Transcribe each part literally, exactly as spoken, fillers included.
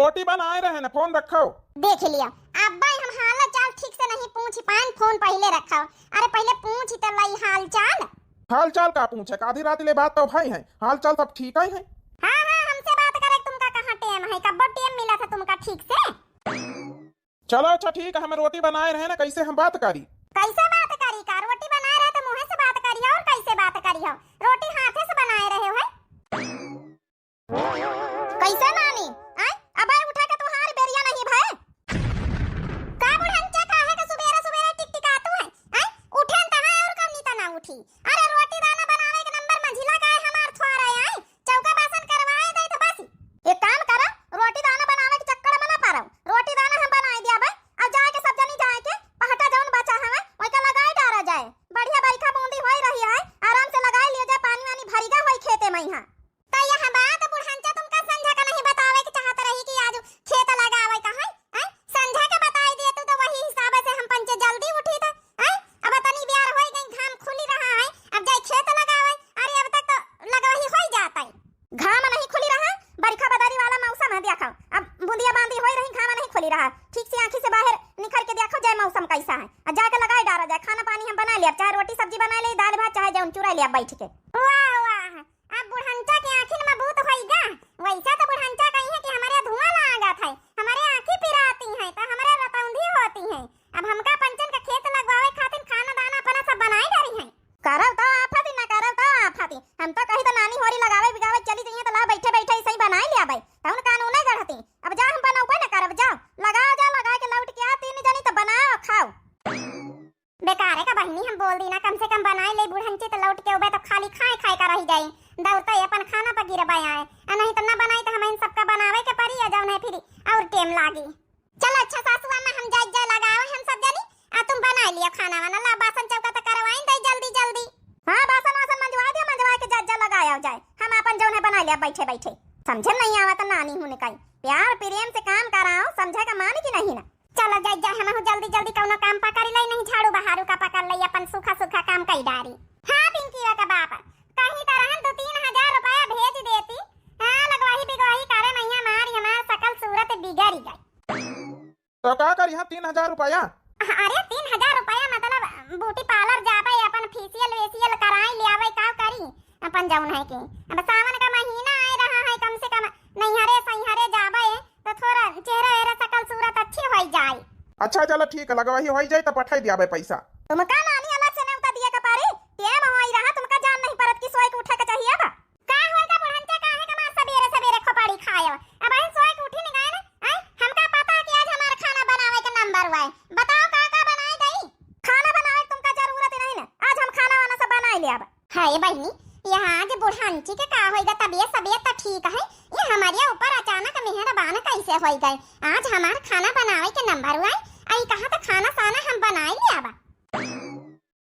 रोटी बनाए रहे न, फोन रखो। देख लिया, अब्बा हम हाल चाल ठीक से नहीं पूछ पाएन, फोन पहिले रखो। अरे पहिले पूछ त लई हाल चाल। हाल चाल का पूछे, आधी रात ले बात तो भई है, हाल चाल सब ठीक ही है। हाँ हाँ, हमसे बात करे तुमका कहाँ टेम है, कब्बो टेम मिला था तुमका ठीक से? चलो अच्छा ठीक है, हम रोटी बनाए रहे ना, कैसे हम बात करी? कैसे बात करी का? रोटी बनाए रहे तो मुँहे से बात करी और कैसे बात करी हो? रोटी हाथे से बनाए रहे हो है? कैसे नानी? आय? अबे उठे के तुहार बेरिया नहीं भए? का बुढ़ंचा काहे के सुबेरे सुबेरे टिकटिकातू है? आय? उठेन तहाँ और कम नीता ना उठी। अरे रोटी दाना बनावे के नंबर मंझिला का है हमार थ्वारा है, आय? चौका बासन करवाए दे तो बस। एक काम करा, रोटी दाना बनावे के चक्कर में ना पड़ो। रोटी दाना हम बनाए दिया बे। अब जाए के सब जनी जाए के पहटा जौन बचा हवे, ओइका लगाए डारा जाए। बढ़िया बरखा बूंदी होई रही है, आराम से लगाए लियो जाए, पानी वानी भरिगा होई खेते में यहाँ। तो यह बात बुढ़ंचा तुमका संझा का नहीं बतावे के चाहत रही कि आज खेत लगावे का है, हैं? संझा के बताई दिए तू तो वही हिसाब से हम पंचे जल्दी उठी था, हैं? अब तनी बियार होई गई, घाम खुली रहा है, अब जाए खेत लगावे। अरे अब तक तो लगवही होई जाता है। घाम नहीं खुली रहा, बरखा बदरी वाला मौसम है, देखो अब बूंदिया बांदी होई रही, घाम नहीं खुली रहा, ठीक से आँखी से बाहर निखर के देखो जय मौसम कैसा है, आ जाके लगाए डारा जाए। खाना पानी हम बना लिया, चाहे रोटी सब्जी बना ले, दाल भात चाहे जौन चुरा लिया बैठ के। वाह वाह, अब बुढ़ंचा के आँखिन में बूत होई गा। वैसा तो बुढ़ंचा कही है कि हमारे धुआं लागत है, हमारे आँखी पिराती हैं, तो हमारे रतौंधी होती हैं। अब हमका पंचन का खेत लगवावे खातिर खाना दाना अपना सब बनाए डारी हैं। करब तो आफत ही ना करब तो आफत ही। हम तो कही तो नानी होरी लगावे बिगावे चली जइहे तो ला बैठे बैठे ऐसे ही बनाए लिया भाई। तौन कानून है गढ़ती। अब जा हम बनाऊ कोई ना करब, जाओ लगाओ, जाओ लगा के लौट के आ, तीन जनी तो बनाओ खाओ। बेकारे का बहिनी, हम बोल दी ना, कम से कम बनाए ले बुढ़ंची, तो लौट के उबे तो खाली खाए खाए का रह जाई। दौड़ते अपन खाना पर गिरबे आए, आ नहीं तो ना बनाई तो हम इन सबका बनावे के पड़ी, आ जौन है फिर और टेम लागी। चलो अच्छा सासू अम्मा, हम जाए जाए लगाओ हम सब जनी, आ तुम बनाए लियो खाना वाना, ला बासन चौका तो करवाइन दे जल्दी जल्दी। हाँ बासन वासन मंजवा दियो, मंजवा के जाए जाए लगाओ जाए, हम अपन जौन है बनाए लिया बैठे बैठे। समझे नहीं आवत नानी हूँ निकाई, प्यार प्रेम से काम कराओ, समझे का मान की नहीं ना। चलो जाई जाई, हमहू जल्दी जल्दी कौनो काम पकड़ी लई, नहीं झाड़ू बहारू का पकड़ लई, अपन सूखा सूखा काम कई डारी। हाँ पिंकिया का बाप, कहीं तरहन दो तीन हजार रुपया भेज देती। हाँ लगवाही बिगवाही करे मैया मारी, हमार सकल सूरत बिगड़ गई। तो का करी हाँ तीन हजार रुपया? अरे तीन हजार रुपया मतलब ब्यूटी पार्लर जाबे, अपन फेशियल वेशियल कराई ले आवे, का करी अपन जौन है कि अब सावन का महीना आए रहा है, कम से कम नैहरे सैहरे जाबे तो थोड़ा चेहरा वेहरा सकल सूरत अच्छी होई जाए। अच्छा चलो ठीक है, लगवाही होई जाए तो पठाई दियाबे पैसा। तुमका नानी अलग से नेवता दिए का पारी, टेम होई रहा, तुमका जान नहीं परत कि सोए के उठे के चाहिए बा। का होई का बुढ़ंचा, काहे का मार सबेरे सबेरे खोपड़ी खाए? अब हम सोए के उठी नहीं गए ना, आए? हमका पता है कि आज हमार खाना बनावे के नंबर हुआ है। बताओ का का बनाए दई? खाना बनावे के तुमका जरूरत ही नहीं ना, आज हम खाना वाना सब बनाए ले अब। हाय बहिनी, यहाँ आज बुढ़ांची के का होइगा? तबियत सबियत तो ठीक है, ये हमारे ऊपर अचानक मेहरबान कैसे होई गए? आज हमार खाना बनावे के नंबर हुआ है, आई कहा तो खाना साना हम बनाए ले आबा।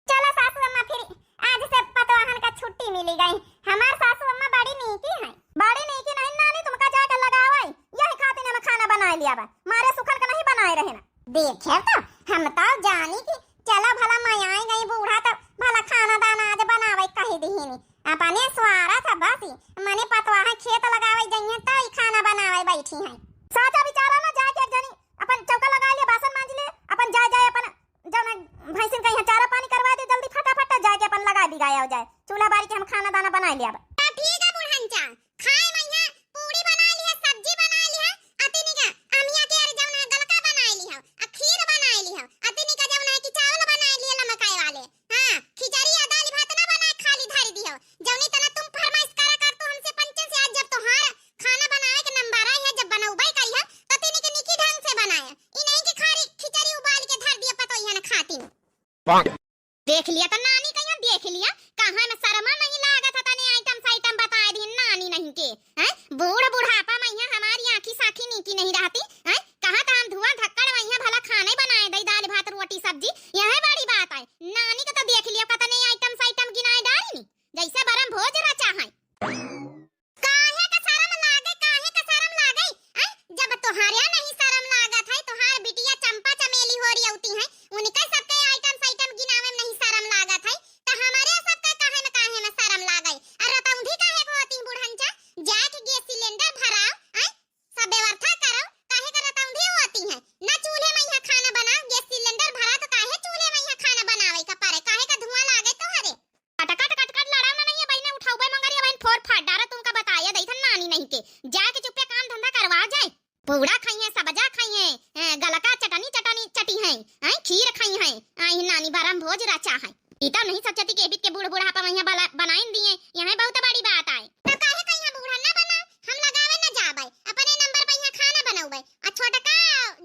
चलो सासू अम्मा, फिर आज से पतवाहन का छुट्टी मिली गई। हमार सासू अम्मा बड़ी नीकी हैं। बड़ी नीकी नहीं नानी, तुमका जाके लगावे, यही खातिर हम खाना बनाए ले आबा, मारे सुखन का नहीं बनाए रहे ना। देखे तो, हम तो जानी कि चलो भला मैं आई गई बूढ़ा, तो भला खाना दाना आज बनावे कही दीहिनी। अपने स्वार्थ बसी, मने पतवाह खेत लगावे जइहे तो ई खाना बनावे बैठी हैं। साचा बिचारा ना जाके एक जनी अपन चौका लगा ले, बासन मांज ले, अपन जाए जाए अपन जौन भैंसिन का यहाँ चारा पानी करवा दे जल्दी फटाफट, जाके अपन लगा दी गाय हो जाए चूल्हा बारी के हम खाना दाना बनाए ले अब। तो ठीक है बुढ़ंचा, खाए मैया पूड़ी बनाए लिया, सब्जी बनाए लिया, अतिनी का अमिया के अरे जौन है गलका बनाए लिया, आ खीर बनाए लिया, अतिनी का जौन है कि चावल बनाए लिया लमकाए वाले। हाँ, खिचड़ी या दाल भात ना बनाए, खाली धरी दियो। जौनी तना तुम फरमाइश करा कर तू हमसे पंचन से, आज जब तोहार खाना बनावे के नंबर आई है, जब बनौबे करी है, तो तिनी के निकी ढंग से बनाए। ई नहीं कि खाली खिचड़ी उबाल के धर दिया पतोहिया न खाती। देख लिया तो नानी कहिया, देख लिया, कहाँ में शर्मा नहीं लागत है, तने आइटम साइटम बताए दी नानी नहीं के। हैं? बूढ़ बुढ़ापा में यहाँ हमारी आँखी साखी नीकी नहीं रहती, हैं? कहाँ तो हम धुआं धक्कड़ में यहाँ भला खाने बनाए दई, दाल भात रोटी सब्जी, यह बड़ी बात है। नानी को तो देख लियो, कतने आइटम साइटम गिनाए डारी नी, जैसे बरम भोज रचा है। काहे का शरम लागे, काहे का शरम लागे, हैं? जब तोहारे नहीं शरम लागत है, तोहार बिटिया चंपा चमेली हो रही होती है, उनके सबके आइटम साइटम गिनावे में नहीं शरम लागत है, तो हमारे सबके काहे में, काहे में शरम लागे? और रतौंधी काहे को होती बुढ़ंचा? जाके गैस सिलेंडर भराओ, हैं? सब व्यवस्था करो, और फाट डारा तुमका बताया दई थन नानी नहीं के, जाके चुप्पे काम धंधा करवा जाए। पूड़ा खाई हैं, सबजा खाई हैं, ए, गलका चटनी चटनी चटी हैं, ए, खीर खाई हैं, आई नानी बरम भोज रचा है। ई तो नहीं सोचती के बित के बूढ़ बुढ़ापा में यहाँ बला-, बनाइन दिए, यहाँ बहुत बड़ी बात आए। तो काहे कहीं बूढ़ा ना बना, हम लगावे ना जाबे, अपने नंबर पे यहाँ खाना बनौबे, आ छोटका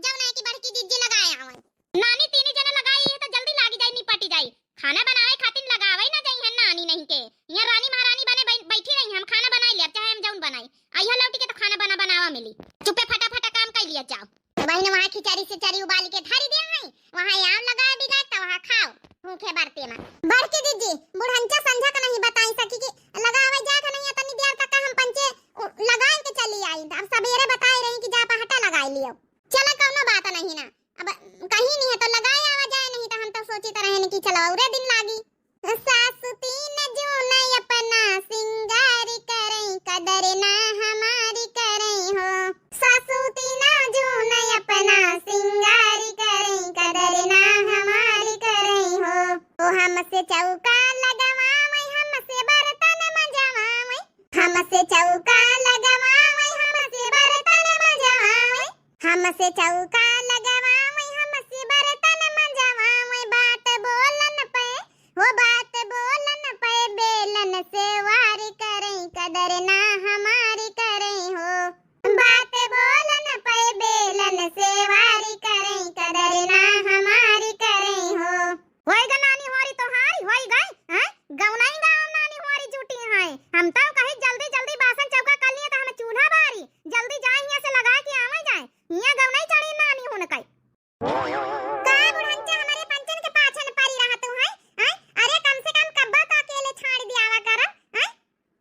जौन है कि बड़की जिज्जी लगाए आवे। नानी तीनी जने लगाई है तो जल्दी लागी जाई, निपटी जाई। खाना बनावे खातिर लगावे ना जाई है नानी नहीं के। यहाँ रानी महारानी बने बै-, बैठी रही, हम खाना बनाई लेब, चाहे हम जौन बनाई। अइहा लौटी के तो खाना बना बनावा मिली। चुप्पे फटाफटा काम कर लिया जाओ। बहिन वहाँ खिचड़ी सिचड़ी उबाल के धरी दे हैं, वहाँ आम लगाए बिगाए तो वहाँ खाओ भूखे बरते में। बड़की जिज्जी, बुढ़ंचा संझा का नहीं बताई सकी कि लगावे जा के नहीं, इतनी देर तक हम पंचे उ-, लगाए के चली आई। अब सवेरे बताए रही कि जा पहटा लगाए लियो। चला कौनो बात नहीं ना, अब कहीं नहीं है तो लगाए आवा जाए, नहीं तो हम तो सोची तो रहे कि चलो औरे दिन लागी। सासु तीन जून अपना सिंगार करई, कदर ना हमारी करई हो। सासु तीन जून अपना सिंगार करई, कदर ना हमारी करई हो। ओ हमसे चौका लगवावई, हमसे बर्तन मजवावई, हमसे चौका लगवावई, हमसे बर्तन मजवावई, हमसे चौका लगवावई, हमसे बर्तन मजवावई। बात बोलन पे, हो बात बोलन पे बेलन से वार करई, कदर ना हमारी करई हो। बात बोलन पे बेलन से वार करई, कदर ना हमारी करई हो। होई गा नानी होरी तोहारी, होई गई, हैं? गौनाई गाँव नानी होरी जुटी हैं। हम तो कही जल्दी जल्दी बासन चौका कर लिए तो हम चूल्हा बारी, जल्दी जाए यहाँ से लगा के आवे जाए। यहाँ गौनाई चढ़ी नानी हुन कई। का बुढ़ंचा हमरे पंचन के पाछन परी रहा तू है, हैं? अरे कम से कम कब्बा तो अकेले छाड़ दियावा कर, हैं?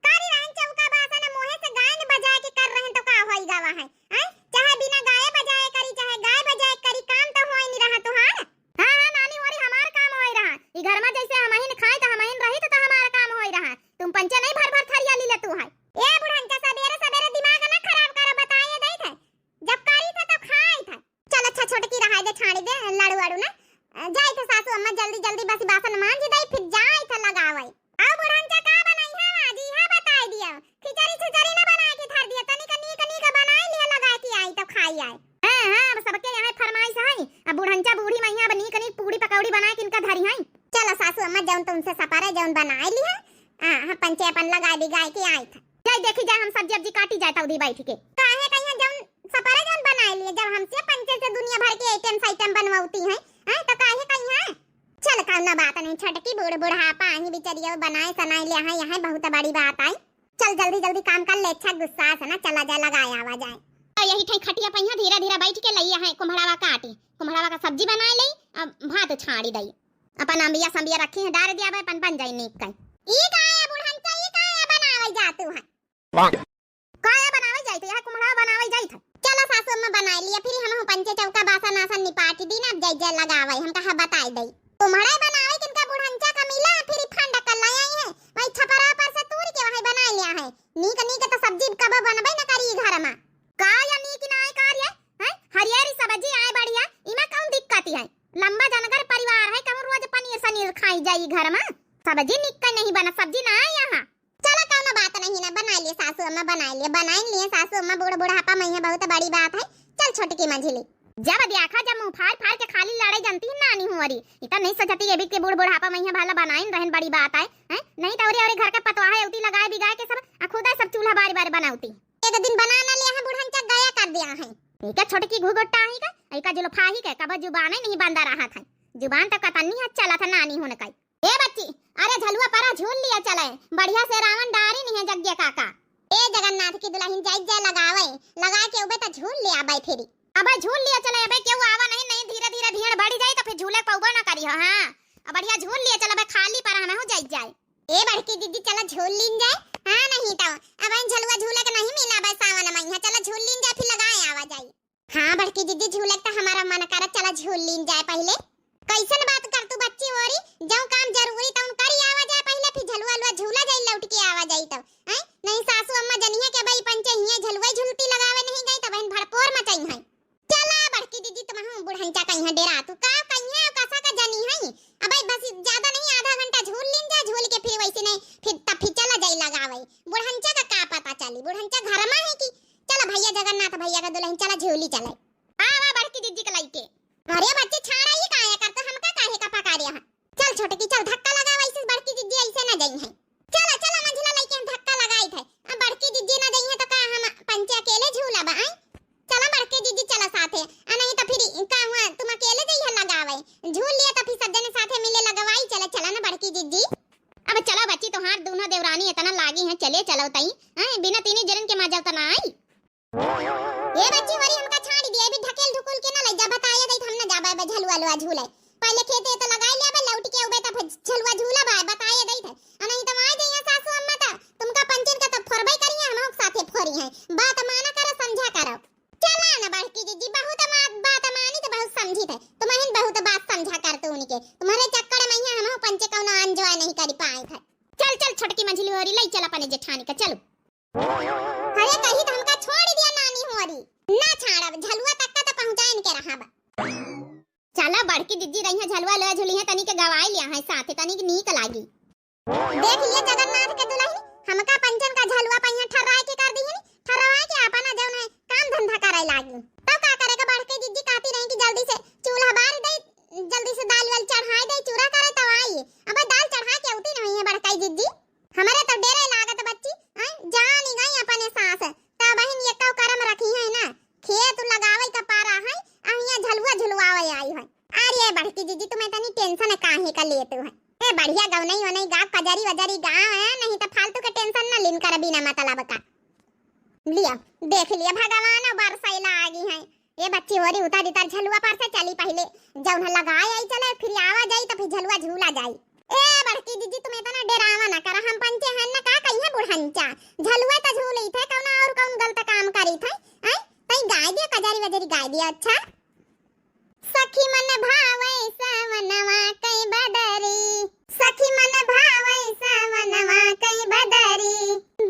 करी रहन चौका बासन मोहे से गायन बजाए के कर रहन तो का होई गवा है, हैं? चाहे बिना गाए बजाए करी, चाहे गाए बजाए करी, काम तो होई नहीं रहा तुहार। हाँ, हाँ, नानी होरी हमार काम होई रहा। ई घर में जैसे हमहिन खाई तो हमहिन रही तो, तो हमार काम होई रहा। तुम पंचे नहीं भर भर थरिया ली ले तू है। ए बुढ़ंचा सबेरे सबेरे दिमाग ना खराब करो, बताए देत है। जब करी था तब खाई था। चल अच्छा छोटकी रहाई दे, छाड़ी दे, लड़ू अड़ू ना। अ, जाई थे सासू अम्मा जल्दी जल्दी बस बासन मांज दई, फिर जाई थे लगावई। अब बुढ़ंचा का बनाई है आज, इहा बताई दिया। खिचड़ी छुचड़ी ना बनाए के धर दिया, तनिक नीक नीक बनाए लिया, लगाए के आई तो खाई आए। हाँ, हाँ, अब सबके यहाँ फरमाइश है। अब बुढ़ंचा बूढ़ी मैया अब नीक नीक पूड़ी पकौड़ी बनाए के इनका धरी है। चलो सासू अम्मा जौन तुमसे सपरे जौन बनाए लिया। हाँ, हाँ, पंचे अपन लगाए बिगाए के आई था। जाए देखी जाए, हम सब्जी अब्जी काटी जाए तौदी बैठ के। काहे कहिया जौन सपरे जौन बनाए लिए, जब हमसे पंचे से दुनिया भर के आइटम साइटम बनवाती हैं, हैं, तो काहे कहिया? चल, कौनो बात नहीं, छोटकी बूढ़ बुढ़ापा आही बिचरिया बनाए सनाए ले हैं, यहाँ बहुत बड़ी बात आई। चल जल्दी जल्दी काम कर ले, अच्छा गुस्सा से ना चला जाए, लगाए आवा जाए। तो यही ठाई खटिया पहिया धीरे धीरे बैठ के लई है कुम्हड़ावा काटी, कुम्हड़ावा का सब्जी बनाए ले, अब भात छाड़ी दई। अपन अम्बिया संबिया रखी है, डार दिया बे, अपन बन जाई नीक कई। ई का है बुढ़ंचा, ई का है बनावल जातू है? वाह। का है बनावल जाई थे, यह कुम्हड़ा बनावल जाई थे। चलो सासू अम्मा बनाए लिया, फिर हम पंचे चौका बासन आसन निपाटी दी ना, अब जाई जाई लगावे, हम कहा बताए दई। कुम्हड़ा बनावे किनका बुढ़ंचा का मिला, फिर फंड कर ले आई है, वही छपरा पर से तूर के वही बनाए लिया है। नीक नीक तो सब्जी कब बनबे न करी घर में। का या नीक ना आए कार्य है, हरियरी सब्जी आए बढ़िया, इमा कौन दिक्कत है? लंबा जनगर परिवार है, कहूँ रोज पनीर सनीर खाई जाई घर में। सब्जी निक नहीं बना, सब्जी ना आए यहाँ। चला कौनो बात नहीं ना, बनाए लिए सासू अम्मा, बनाए लिए, बनाए लिए सासू अम्मा, बूढ़ बुढ़ापा में है बहुत बड़ी बात है। चल छोटकी मझिली। जब देखा जब मुँह फाड़ फाड़ के खाली लड़ाई जानती है नानी हुआरी। इतना नहीं सोचती ये भी के बूढ़ बुढ़ापा में है भला बनाइन रहन बड़ी बात है, हैं? नहीं तो औरे औरे घर का पतवाह है उती लगाए बिगाए के सब, आ खुदा सब चूल्हा बारी बारी बनावती। एक दिन बना ना लिया है, बुढ़न चक गया कर दिया है। एका छोटकी घुघुट्टा ही का, एका जुल्फा ही के, कब जुबान ही नहीं बंदा रहा था। जुबान तो कतनी है चला था नानी होने का। ए बच्ची, अरे झलुआ परा झूल लिया चले, बढ़िया से रावण डारी नहीं है जग्गे काका। ए जगन्नाथ की दुल्हन जाई जाए लगावे, लगा के उबे तो झूल ले आबे फिरी। अबे झूल लिया चले, अबे केहू आवा नहीं, नहीं धीरे धीरे भीड़ बढ़ी जाई तो फिर झूले पौबो ना करी हो। हाँ, अब बढ़िया झूल लिया चले, अबे खाली पर हमें हो जाई जाए। ए बड़की दीदी, चला झूल लीन जाए। हाँ, नहीं तो अब इन झलुआ झूले के नहीं मिला बस सावन महीना। चला झूल लीन जाए, फिर लगाए आवा जाई। हाँ बड़की दीदी, झूले के तो हमारा मन करत, चला झूल लीन जाए पहले। कैसन बात कर तू बच्ची ओरी, जौ काम जरूरी तौन करी आवा जाए पहले, फिर झलुआ हलुआ झूला जाई, लौट के आवा जाई तब। हैं? नहीं सासू अम्मा जनिए के भाई पंचे हिए झलुआ झूलती लगावे नहीं गई, तब इन भड़पोर मचाई हैं। चला बड़की दीदी, तुम हम बुढ़ंचा कहीं डेरा, तू का कहीं है, कसा का जनी है। अब बस ज्यादा नहीं, आधा घंटा झूल लीन जा, झूल के फिर वैसे नहीं, फिर तब फिर चला चली लगावै। बुढ़ंचा का का पता चली, बुढ़ंचा घर मा है कि। चला भैया जगन्नाथ भैया का दुलहिन, चला झूली चलै। आवा बड़की जिज्जी का लइके। अरे बच्ची, छाड़ा ही काहे करत, हमका काहे का पकड़े है? चल छोटकी चल, धक्का लगावा, ऐसे बड़की जिज्जी ऐसे ना जइहैं। चला चला, मंझला लइके हम धक्का लगाइत है। अब बड़की जिज्जी ना जइहैं तो का हम पंचे अकेले झूलब, आय? चला बड़की जिज्जी चला साथे, आ नहीं तो फिर का हुआ, तुम अकेले जइहैं लगावै, झूल लिया तो फिर सब जने साथे मिले लगवाई। चला चला ना बड़की जिज्जी। अब चला बच्ची, तोहार दूनो देवरानी इतना लागी हैं, चले चलो तई, हैं? बिना तीनी जरन के मजा उतना आई। ए बच्ची, वरी हमका छाड़ी दिया, अभी ढकेल ढुकुल के ना लइ जा, बताए दई, हम ना जाबे बे झलुआ लुआ झूले। पहले खेते तो लगाई ले, अबे लौट के उबे तो फिर झलुआ झूला बा, बताए दई थे। आ नहीं तो आ जइहैं सासू अम्मा तो तुमका पंचन का तो फोरबे करिहैं, हम साथे फोरिहैं। बात माना करो, समझा करो। चला ना बड़की जिज्जी, बहुत बात, बात मानी तो बहुत समझी थे। तुम्हें बहुत बात समझा कर तू उनके, तुम्हारे चक्कर में यहाँ हम पंचे कौनो enjoy नहीं करी पाए थे। चल चल छोटकी मंझली होरी, लइ चल अपने जेठानी का, चलू। अरे कही तो हमका छोड़ दिया नानी होरी। ना छाड़ब, झलुआ तक का तो पहुँचाइन के रहब। चला बड़की जिज्जी रहिहैं, झलुआ लुआ झुलिहैं, तनी के गवाई लिया है साथे, तनी के नीक लागी। देख लिए जगन्नाथ के दुलहिन, हमका पंचन का झलुआ पहिया ठर्राए के कर दिहिन, ठर्राए के आपन जौन है काम धंधा करे लागी। तब का करे के, बड़की जिज्जी कहती रही कि जल्दी से चूल्हा बार दे, जल्दी से दाल वाल चढ़ाए दे, चूरा करे तब आई। अब दाल चढ़ा के उती नहीं है बड़की जिज्जी। हमरे तो डेरे लागत बच्ची, हैं? जानी गई अपने सास, तब बहिन ये कौ करम रखी है ना, खेत लगावे का पारा है, आ हियां झलुआ झुलवावे आई है। अरे बड़की जिज्जी, तुम्हें तनी tension काहे का लेत है? ए बढ़िया गौनई वनई गा, कजरी वजरी गा, हैं? नहीं तो फालतू के tension ना लिन कर बिना मतलब का। लिया, देख लिया भगवान, बरसै लागी है। ए बच्ची होरी, उतार इतार झलुआ पर से चली पहिले, जौन लगाए आई चले, फिर आवा जाई तो फिर झलुआ झूला जाई। ए बड़की जिज्जी, तुम इतना डेरावा ना करा, हम पंचे हैं ना, का कहिए बुढ़ंचा, झलुआ तो झूली थे, कौन और कौन गलत काम करी थे, हैं? तई गाय दिया, कजरी वजरी गाय दिया। अच्छा। सखी मन भावै सावनवा कई बदरी, सखी मन भावै सावनवा कई बदरी।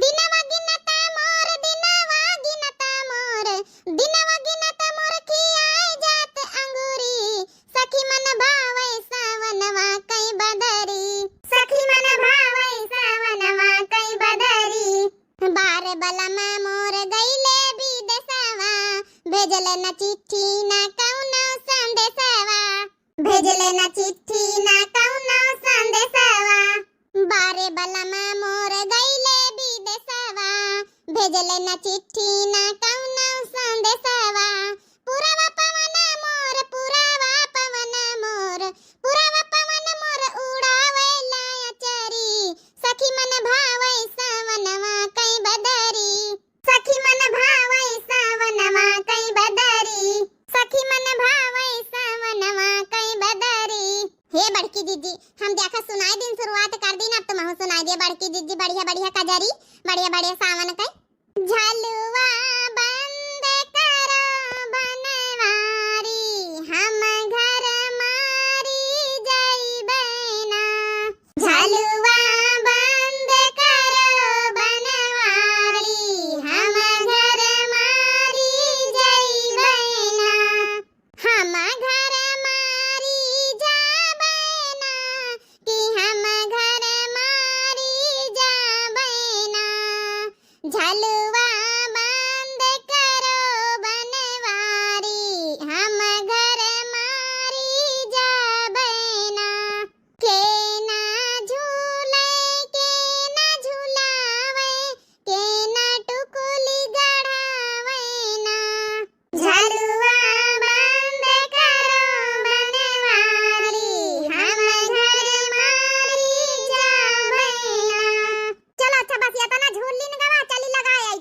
दिनवा गिनत मोर, दिनवा गिनत मोर, दिनवा गिनत मोर खियाए जात अंगूरी। सखी मन भावै सावनवा कई बदरी, सखी मन भावै सावनवा कई बदरी। बारे बलमा मोर गइले बिदेसवा, भेजले न चिट्ठी न कौनो संदेसवा। भेजले न चिट्ठी न कौनो संदेसवा। बारे बलमा मोर गइले बिदेसवा, भेजले न चिट्ठी न कौनो संदेसवा। पुरवा पवन मोर, पुरवा पवन मोर, पुरवा पवन मोर उड़ावेला अचरी। सखी मन भावै सावनवा कई बदरी, सखी मन भावै सावनवा कई बदरी, सखी मन भावै सावनवा कई बदरी। हे बड़की जिज्जी, हम देखा सुनाई दिन शुरुआत कर दिन, अब तुमहू सुनाई दिया बड़की जिज्जी, बढ़िया बढ़िया कजरी, बढ़िया बढ़िया सावन कई। झलुआ बंद करो बनवारी, हम घर मारी जइबै ना। झलुआ बंद करो बनवारी, हम घर मारी जइबै ना। हम घर मारी जाबै ना, कि हम घर मारी जाबै ना। झलुआ बंद करो बनवारी, हम घर मारी जाबै ना। के ना झूलै, के ना झुलावै, के ना टुकुली गढ़ावै ना। झलुआ बंद करो बनवारी, हम घर मारी जाबै ना। चलो अच्छा, बस इतना झूल लिन गवा, चली लगाए आई,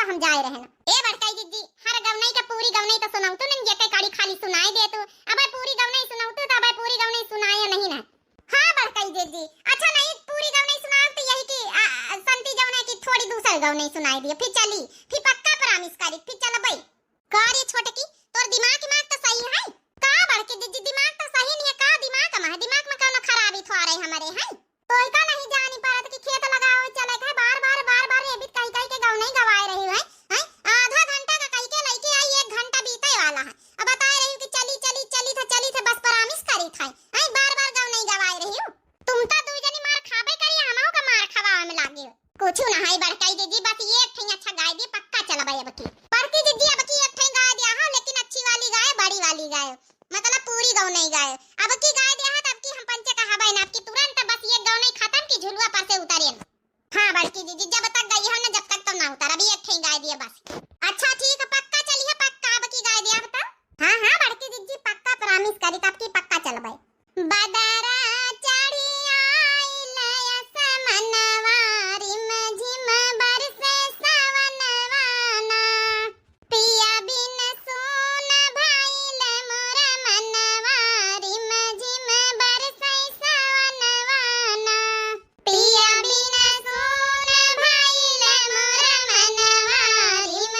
हम जाए रहे ना। ए बड़काई जिज्जी, हर गवनई का पूरी गवनई तो सुनाऊ तू नहीं, जेके काड़ी खाली सुनाई दे तू। अबे पूरी गवनई सुनाऊ तू, तो अबे पूरी गवनई सुनाए नहीं ना। हाँ बड़काई जिज्जी, अच्छा नहीं पूरी गवनई सुनाओ तो यही कि आ, संती जवने की थोड़ी दूसर गवनई सुनाई दिए, फिर चली, फिर पक्का प्रॉमिस करी, फिर चलबई। का रे छोटकी, तोर दिमाग दिमाग तो सही है? का बड़की जिज्जी, दिमाग तो सही नहीं है, का दिमाग में है? दिमाग में कौनो खराबी थोड़े हमरे है? तोय का नहीं जानी परत कि खेत लगावे चले के है, बार बार बार बार ये भी कही कही के गवनई गवाए रही है, हैं? आधा घंटा का कही के लइके आई, एक घंटा बीते वाला है, अब बताए रही हूँ कि चली चली चली था चली था, बस प्रॉमिस करी था, हैं? बार बार गवनई गवाए रही हूँ। तुम तो दुई जनी मार खाबे करी, हमहू का मार खवावे में लागी हो। कुछ ना है बड़काई जिज्जी, बस ये एक ठई अच्छा गाय दिए, पक्का चलबे अब की। बड़की जिज्जी अब की एक ठई गाय दिया हो, लेकिन अच्छी वाली गाय, बड़ी वाली गाय, मतलब पूरी गवनई गाय। अब की गाय दिया हो, तब की हम पंचे कहबे ना, अब की तुरंत बस ये गवनई खत्म की झुलुआ पर से उतरे ना। हाँ बड़की जिज्जी, जब तक गई हो ना, जब तक तो ना उतर, अभी एक ठई गाय दिए बस। अच्छा ठीक है, पक्का चली है, पक्का अब की गाय दिया हो तो। हाँ हाँ बड़की जिज्जी, पक्का प्रॉमिस करी, तब की पक्का चलबे। बदरा चढ़ी आइल असमनवा, रिम झिम बरसे सवनवा ना। पिया बिन सून भइल मोर मनवा, रिम झिम बरसे सवनवा ना। पिया बिन सून भइल मोर मनवा, रिम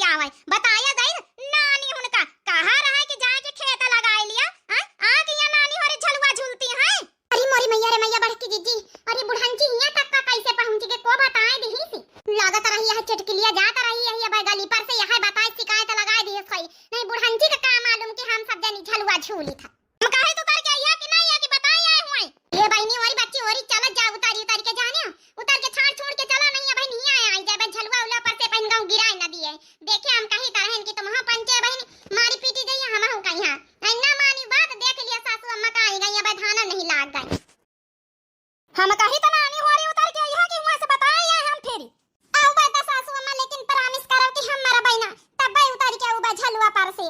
आवे, बताया जाई नानी हुनका, कहा रहा कि जाए के खेत लगाए लिया, हैं? आ गया नानी होरी झलुआ झूलती हैं। अरे मोरी मैया रे मैया, बड़की जिज्जी, अरे बुढ़ंची हियाँ तक का कैसे पहुँची के को बताए दिही सी। लागत रही यह चुटकिलिया जात रही यही अब गली पर से यह बताए शिकायत लगाए दिही सही। नहीं बुढ़ंची का का मालूम कि हम सब जनी झलुआ झूली था। हम कहे तो करके आइया कि नहीं, या कि बताए आए हुए। ये बहिनी, ओरी बच्ची, ओरी चलत जा, उतारी, उतारी के जाने, उतार के छाड़ छोड़ के चला, नहीं, अब नहीं आए, आई जाए, बस झलुआ उला पर से पहिन गाँव गिराए न दिए। देखे हम कही तरहन कि तुम हाँ पंचे बहिनी, मारी पीटी जाइए, हम हूँ कहीं हाँ। नहीं ना मानी बात, देख लिया सासू अम्मा का आई गई, अब धाना नहीं लाग गई। हम कही तो नानी होरी उतार के आइया कि हुआं से बताए आए हम फेरी। आउ बा त सासू अम्मा, लेकिन promise करब कि हम मरबै ना, तब्बै उतार के आउबा झलुआ पर से।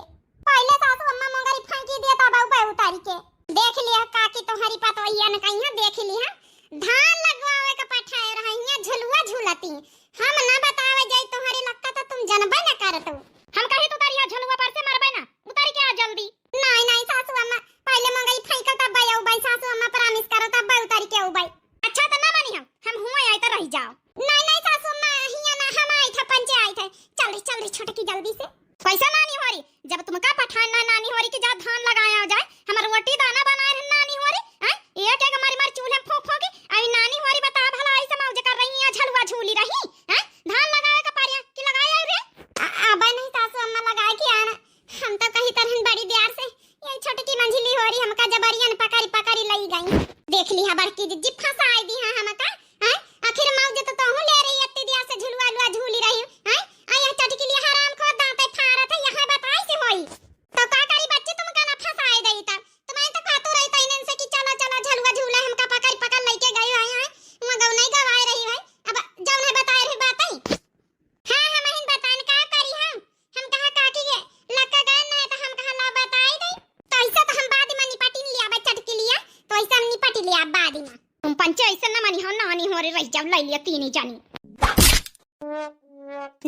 पहिले सासू अम्मा मोंगरी फांकी दिया, तब आउबा उतार के। देख लिया काकी, तोहरी पतोहिया न कहिया देख लिया, धान लगवावे के पठाए रहिया, झलुआ झूलती। हम ना बतावे जाई तोहरी लक्का त तुम जनबै न करतू। हम कही तू उतारिया झलुआ पर से, मरबै ना, उतार के आ जल्दी। नहीं, नहीं सासू अम्मा, पहिले मोंगरी फांकल तब्बै आउबै, सासू अम्मा promise करो तब्बै उतार के आउबै। अच्छा त ना मानी हम, हम हुआं आई त रह जाओ। नहीं, नहीं सासू अम्मा, हियां ना, हम आई थे, पंचे आई थे। चल रे, चल रे छोटकी जल्दी से। पैसा नानी होरी, जब तुमका पठान ना नानी होरी के जा धान लगाया जाए, हमर रोटी दाना बनाए रहन नानी होरी, हैं? एक एक मारी मारी चूल्हे में फूंक फूंकी, आई नानी होरी बता भला आई से मौज कर रही है, झलुआ झूली रही, हैं? धान लगावे का पारिया कि लगाए आई रे? अ-, अबे नहीं सासू अम्मा लगाए के आना, हम तो कही तरहन बड़ी देर से, ये छोटकी मंझली होरी हमका जबरियन पकड़ी पकड़ी लई गई। देख लिहा बड़की जिज्जी फंसाई दिहा हमका, हैं? आखिर मौज तो तोहू ले रही, इतनी देर से झुलुआ लुआ झूली रही, हैं? आ यह चटकिलिया हराम खो दांते फारत है, यहाँ बताई से होई। तो का करी बच्ची, तुमका ना फंसाए देई त। तुम्हें तो कहतो रही त इनन से कि चला, चला, झलुआ झूला, हमका पकड़, पकड़ लइके गई है, हैं? वहाँ गौ नहीं गवाए रही है। अब जौन है बताए रही बात है। हाँ, हम हिन बताएन का करी हम? हम कहा काकी के लक्का गए ना है तो हम कहा ला बताई दे। तो ऐसा तो हम बाद में निपटिन लिया बे चटकिलिया, तो ऐसा हम निपट लिया बाद में। तुम पंचे ऐसे न मानी हो, नानी होरी रह जाओ, ले लिया तीन ही जानी।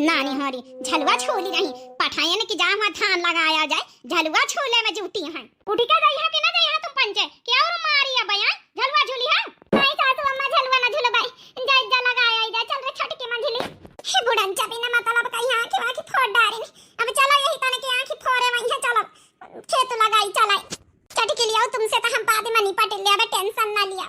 नानी होरी, झलुआ झूली नहीं, पठायन की जा वहाँ धान लगाया जाए, झलुआ झूले में जुटी हैं। उठी का गई है कि ना गई है तुम पंचे? क्या और मारी अब यहाँ? झलुआ झूली है? नहीं सासू अम्मा, झलुआ ना झूलबाई, जा, जा लगाया जा, चल रे छोटकी मंझली। हे बुढ़न चबी ना मतलब कहीं आँखी वाँखी फोड़ डारी ने। अब चलो यही तने की आँखी फोड़े वहीं है, चलो खेत लगाई चलाई। चटकिलिया तुमसे तो हम बाद में निपट लिया, अब tension ना लिया।